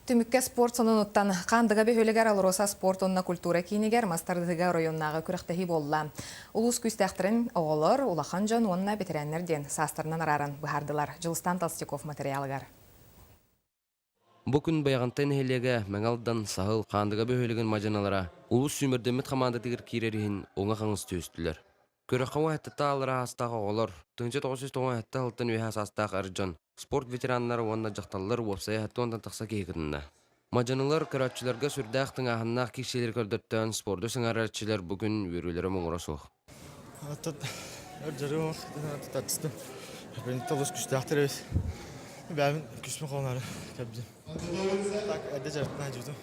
Түмүккэ спорт сонунуттан Хаандыга бөһүөлэгэр Алроса спорт уонна культура киинигэр мас тардыһыыга оройуоннааҕы күрэхтэһии буолла. Улуус күүстээхтэрин оҕолор, улахан дьон уонна бэтэрээннэр диэн саастарынан арааран быһаардылар. Дьулустан Толстяков материалыгар. Бу күн Байаҕантай нэһилиэгэ Мэҥэ Алдан, Саһыл, Хаандыга бөһүөлэгин мадьыналара улуус сүүмэрдэммит хамаандатыгар киирэр иһин уҥа-хаҥас түһүстүлэр. Күрэххэ уһаттата аллара саастаах оҕолор, 1997 сылтан үөһэ саастаах эр дьон, спорт ветераннара уонна дьахталлар уопсайа 70-тан тахса киһи кытынна. Мадьынылар көрөөччүлэргэ сүрдээх тыҥааһыннаах киирсиилэри көрдөртөөн спорду сэҥээрээччилэр бу күн үөрүүлэрэ муҥура суох. Оттон өр дьарыгым тартыстым. Бэнитте олус күстээхтэр эбит. Бэйэбин күспүн холонары кэбдим. Так, эрдэ дьарыктана дьүтүм.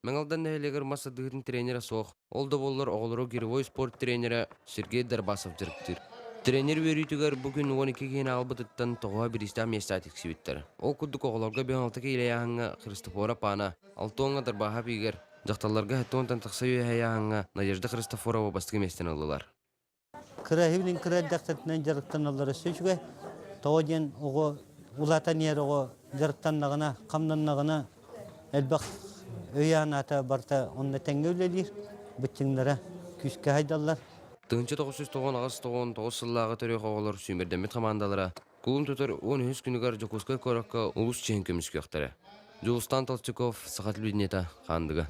Мэҥэ Алдан нэһилиэгэр мас садыһытын тренерэ суох. Ол да буоллар оҕолору гиревой спорт тренерэ Сергей Дарбасов дьарыктыыр. Тренер үөрүүтүгэр бу күн 12 киһини аҕалбытыттан тоҕуһа бириистээх миэстэҕэ тиксибиттэр. Ол курдук оҕолорго 56 киилэ ыйааһыҥҥа Христофора Пана, алтыаҥҥа Дарбаһап Игорь, дьахталларга 70-тан тахса үөһэ ыйааһыҥҥа Надежда Христофорова бастакы миэстэни ыллылар. Кыра иһин кыра эрдэхтэринэн дьарыктаналлара өссө үчүгэй. Тоҕо диэн оҕо улаатан иһэр оҕо дьарыктаннаҕына, хамнаннаҕына элбэх өйө-санаата барыта онно тэҥҥэ үлэлиир, быччыҥнара күүскэ сайдаллар. 1998-99 сыллааҕы төрүөх оҕолор сүүмэрдэммит хамаандалара кулун тутар 13 күнүгэр Дьокуускай куоракка улус чиһин көмүскүөхтэрэ. Дьулустан Толстяков, Саха телевидениета, Хаандыга.